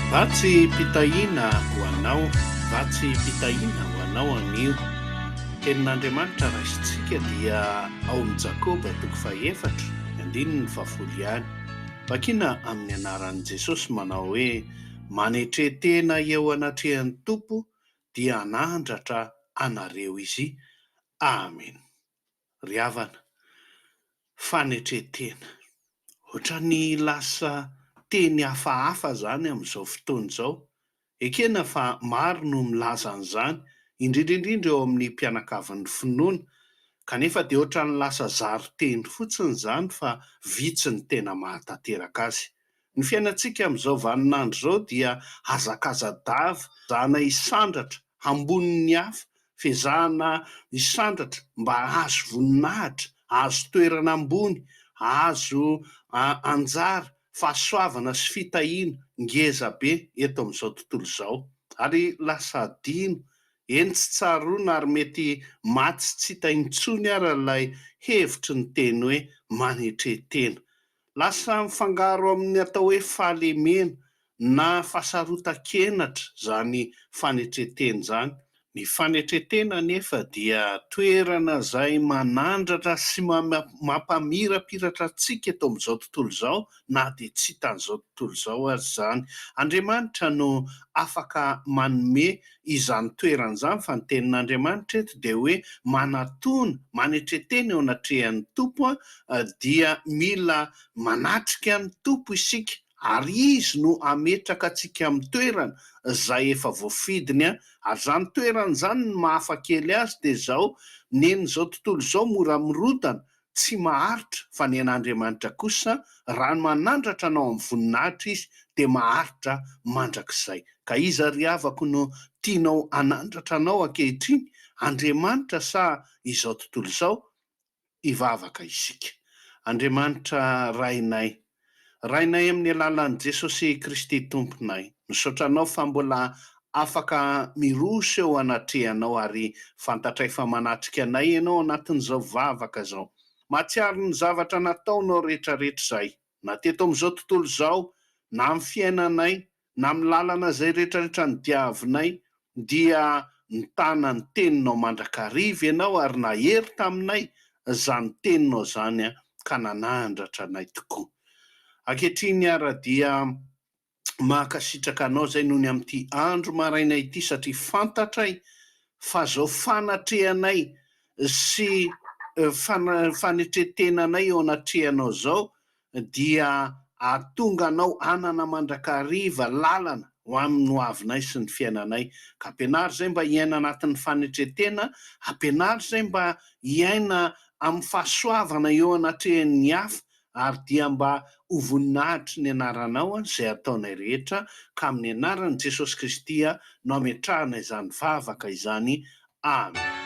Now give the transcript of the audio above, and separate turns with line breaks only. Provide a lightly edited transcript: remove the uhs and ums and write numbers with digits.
Vatsim-pitahiana ho anao, vatsim-pitahiana ho anao anio. Tenin'Andriamanitra raisintsika dia ao amin'i Jakoba toko fahefatra, ny andininy fahafolo ihany. Vakina amin'ny anaran'i Jesosy manao hoe, Manetre tena eo anatrehan'ny Tompo dia hanandratra anareo Izy. Amena. Ry havana, fanetren-tena. Ohatran'ny lasa teny hafahafa izany amin'izao fotoana izao. Ekena fa maro no milaza an'izany, indrindra indrindra eo amin'ny mpianakavin'ny finoana, kanefa dia ohatran'ny lasa zary teny fotsiny izany fa vitsy ny tena mahatanteraka azy. Ny fiainantsika amin'izao vaninandro izao dia hazakaza-dava, ezahana hisandratra ambonin'ny hafa, fezahana hisandratra mba hahazo voninahitra, hahazo toerana ambony, hahazo anjara, fahasoavana sy fitahiana ngeza be eto amin'izao tontolo izao. Ary lasa adino, eny tsy tsaroana ary mety maty tsy hita intsony ara ilay hevitry ny teny hoe manetre tena. Lasa mifangaro amin'ny atao hoe fahalemena na fahasarotan-kenatra izany fanetren-tena izany. Ny fanetren-tena anefa dia toerana izay manandratra sy mampamirapiratra antsika eto amin'izao tontolo izao na dia tsy hitan'izao tontolo izao aza izany. Andriamanitra no afaka manome izany toerana izany fa ny tenin'Andriamanitra eto dia hoe manatona, manetre-tena eo anatrehan'ny Tompo dia mila manatrika ny Tompo isika ary Izy no hametraka antsika amin'ny toerana izay efa voafidiny ary izany toerana izany ny maha hafa kely azy dia izao, nen'izao tontolo izao mora mirodana tsy maharitra fa ny an'Andriamanitra kosa raha ny manandratra anao amin'ny voninahitra Izy dia maharitra mandrakizay. Ka iza ry havako no tianao hanandratra anao ankehitriny? Andriamanitra sa izao tontolo izao? Hivavaka isika. Andriamanitra Rainay, Rainay amin'ny alalan'i Jesosy Kristy Tomponay, misaotra Anao fa mbola afaka miroso eo anatrehanao ary fantatray fa manatrika anay Ianao anatin'izao vavaka izao. Mahatsiaro ny zavatra nataonao rehetrarehetra izahay, na teto amin'izao tontolo izao, na amin'ny fiainanay, na amin'ny lalana izay rehetrarehetra nodiavinay, dia nitana ny teninao mandrakariva Ianao ary nahery taminay izany teninao izany ka nanandratra anay tokoa. Ankehitriny ara dia mankasitraka Anao izay noho ny amin'ity andro maraina ity satria fantatray fa izao fanatrehanay sy fanetren-tenanay eo anatrehanao izao dia hahatonga anao hanana mandrakariva lalana ho amin'ny hoavinay sy ny fiainanay. Ka ampianaro izay mba hiaina anatin'ny fanetren-tena, ampianaro izay mba hiaina amin'ny fahasoavana eo anatrehan'ny hafa, ary dia mba ho voninahitry ny anaranao izay ataonay rehetra, ka amin'ny anaran'i Jesosy Kristy no ametrahana izany vavaka izany. Amen.